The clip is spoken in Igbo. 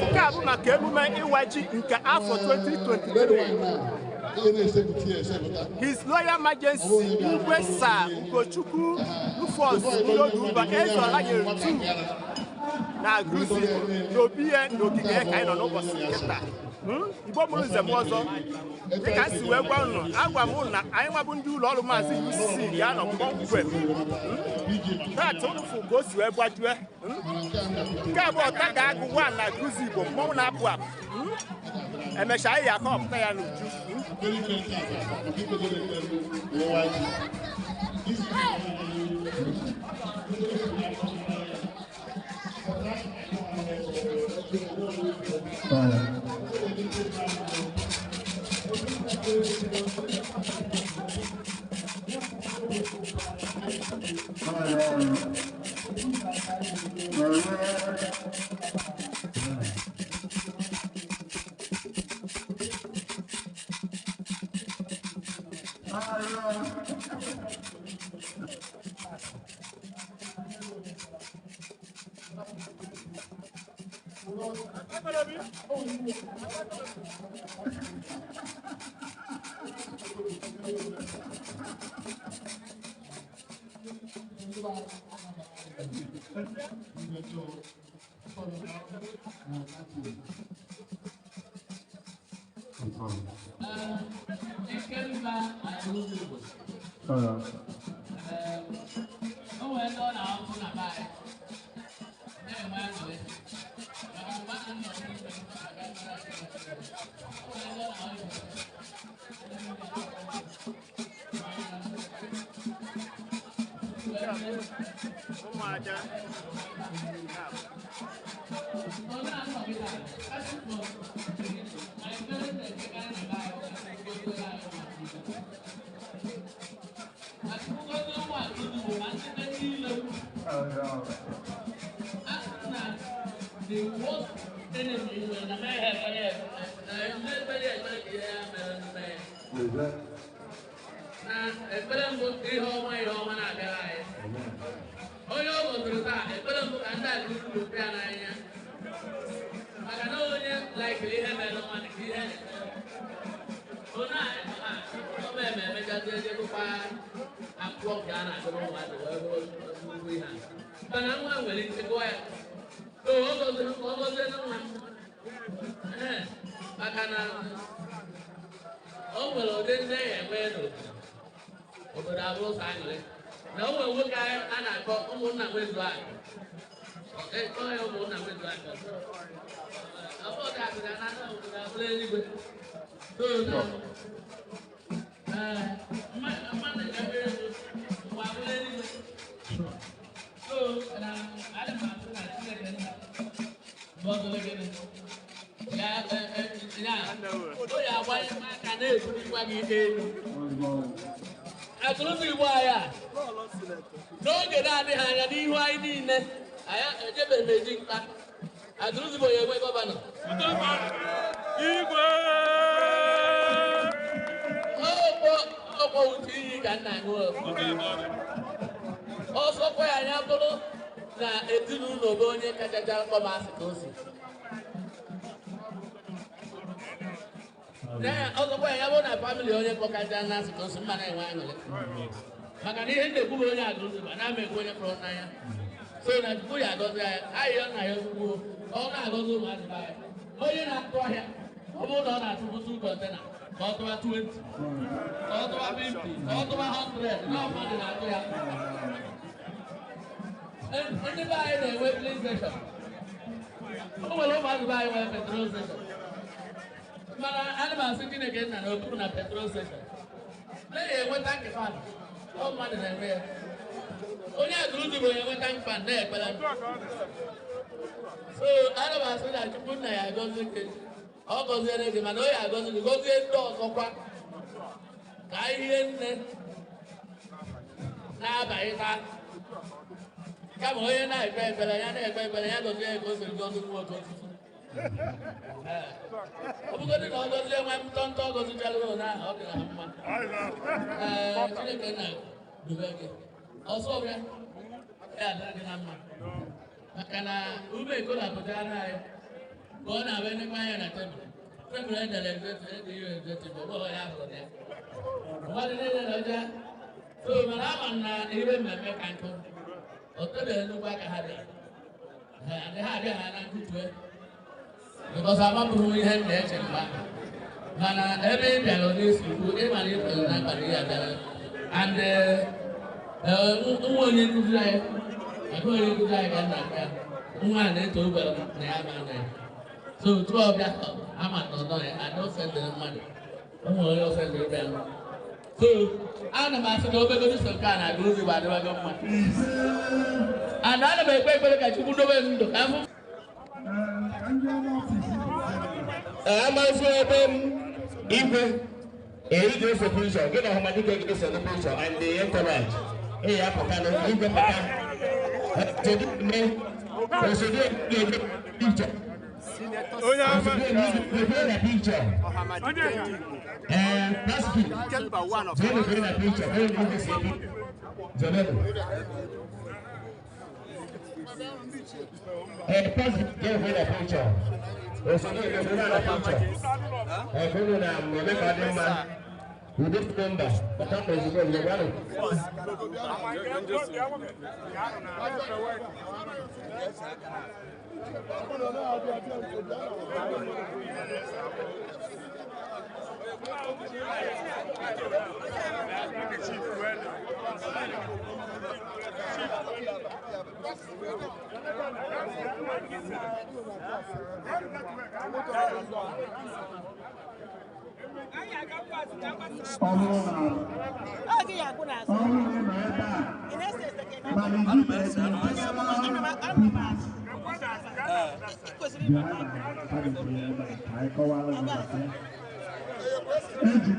Nke a bụ maka emume ịwa ji nke afọ 2023. His Royal Majesty Igwe Sir Ugochukwu Rufus Iloduba Eze Ọlanyere II na Agụlụzigbo n'obi ya n'ogige ya ka anyị nọ n'ụbọchị nke taa. Igbo mụrụ nze m ọzọ, dịka m si wee gwa unu, agwa m unu na anyị nwabụ ndị ụlọ ọrụ Maazị UC ga-anọ kpọmkwem taata. Unu fụ ka o si wee gbajue. Nke a bụ ọta ga-agụ wa na Agụlụzigbo, mmọnwụ na-apụ apụ. Emechaa, anyị akọpụta ya n'uju. Ikemba Agụlụzigbo. O nwere ndị ọ na-ahụ na be anyị na-enwe aṅụrị maka mgbe a nọ n'ime aga o nwere ndị ọ na-ahụ. Ụmụada. Ọ na-anọgide asịpụ na ekpere na-ekekarị na be anyị ka Chukwu goziere anyị ụmụ ma Chukwu gozie ụmụ Agụlụzigbo ma ndị be niile. Asị na the worst enemy nwere na mee ha ekpere na ndị ekpere ekpere ka ihe ya mere ndị ya na ekpere mbụ, ihe ọma na-abịara anyị. Onye ọ gọziri taa, ekpere mbụ ka ndị Agụlụzigbo bịa n'anya, maka na onye laikiri ihe mere mmadụ ka ihe onye anyị nọ ha ọma eme emechazi ejegokwa akwụkwọ nke a na-agụrụ ụmụazị wee bụrụ nnukwu ihe a, mana nwa nwere ike gụọ ya. O ọ gọziri ka ọ gọzie nwa. Ee, maka na o nwere ụdị nne ya enwe n'obodo, obodo abụrụ sọ aṅụrị na o nwere nwoke a na-akpọ ụmụnna nwezu akụ. Kpọọ ya ụmụnna nwezu akụ. Ọ bụ akụ ga na obodo abụrụ eluigwe. So na mmadụ ga-ekpere ụwa abụrụ eluigwe. So na ana m asị na Chineke nna gọziri gịnị ya ya o ya agbanye aka na-ebulikwa gị elu. Agụlụzigbo anyị a, n'oge na-adịghị anya n'ihu anyị niile, anyị ejebeghị m eji mkpa Agụlụzigbo ya enwe governor. Igwe. Ọkpọ ọkpọ uche iyi ka nna aṅụ. Ọsọkwa ya anya bụrụ na ezinụlọ bụ onye kachacha mkpọ m asị ka o si. Ọzọkwa ya bụrụ na family onye kpọkacha na asị ka o si mma na-enwe aṅụrị, maka na ihe m na-ekwu bụ onye Agụlụzigbo na ama ekwu onye fụrụ n'anya. So na Chukwu ya agọzi anyị. Ayọ na ya ozugbo ọ na-agọzi ụmụazị be anyị. Onye na-atụ ahịa, ọ bụrụ na ọ na-atụbu 2 container, ka ọ tụwa 20, ka ọ tụwa 50, ka ọ tụwa 100, na mmadụ na-atụ ya. Ndị be anyị na-enwe filling station. O nwere ụmụazị be anyị nwere petrol station, mana ana m asị Chineke nna na okpuru na petrol station na-enwe tank fan. Ọ mmadụ na-enwe ya. Onye Agụlụzigbo onye nwe tank fan na-ekpere. So ana m asị na Chukwu nna ya agọzi gị. Ọ gọziere gị, mana o ya agọzi gị, gọzie ndị ọzọkwa, ka ihe nne na-abanyịta. Kama onye na-ekpe ekpere, ya na-ekpe ekpere, ya gọzie ya ka o siri gọzi nwoke osisi. Ọ bụgodị na ọ gọzie nwa ntọntọ, ọ gọzichala na ọ dị na mma. Ee, Chineke na dube gị ọsọ bịa. Ya adịrị gị na mma. Maka na ube ekolapụtara anyị ka ọ na-abịa n'ime anya na tebụl. Tebụl edere executive, ede ihe executive, ọ bụghị ya hụrụ ya. Ụfọdụ niile na ọja. So mana ama m na ihe mmemme ka nkụ. O tebeghị nnukwu aka ha bịara. Ha adịghị abịa ha na nkutue. Because amabụghị ihe m na-eche mgbe ahụ. Mana ebe ị bịara n'isi ukwu, ịma na ị kwere na mkpa na ihe abịara. And nwa onye nkụzi anyị, ebe onye nkụzi anyị ka m na-akpọ ya, nwa a na-eto gwara m na ya ma na ya. So tupu ọ bịa, ama na ọ nọ ya, ada ofendịrị mmadụ. O nwere onye ofendịrị bịa. So ana m asị na obegoro so nke a na-agụ ozi bụ adịbago mma. And ana m ekpe ekpere ka Chukwu dobe m ndụ ka m hụ. Amasị ebe m igwe eyi ga-ese picture gị na ọhamadike ga-ese the picture and the entourage eyi apụta na igwe pụta osodi eme osodi eme picture. Senator osodi eme igwe na picture. Ọhamadike ndị Igbo. Ee, Paspi. Ikemba one of Jene fere na picture onye igwe si ebi Jene. Ee, Paspi, jene fere na picture, osodi eme fere na picture. Ee, fere na mmemme ka ọ dị mma. Udo mba pata na ozugbo ozugbo gwanụ. Ọ bụrụ na ọ bụrụ na ị nọ ebe a mana iji bịa na parish ebe a ka anyị kọwara gị maka ya. Eji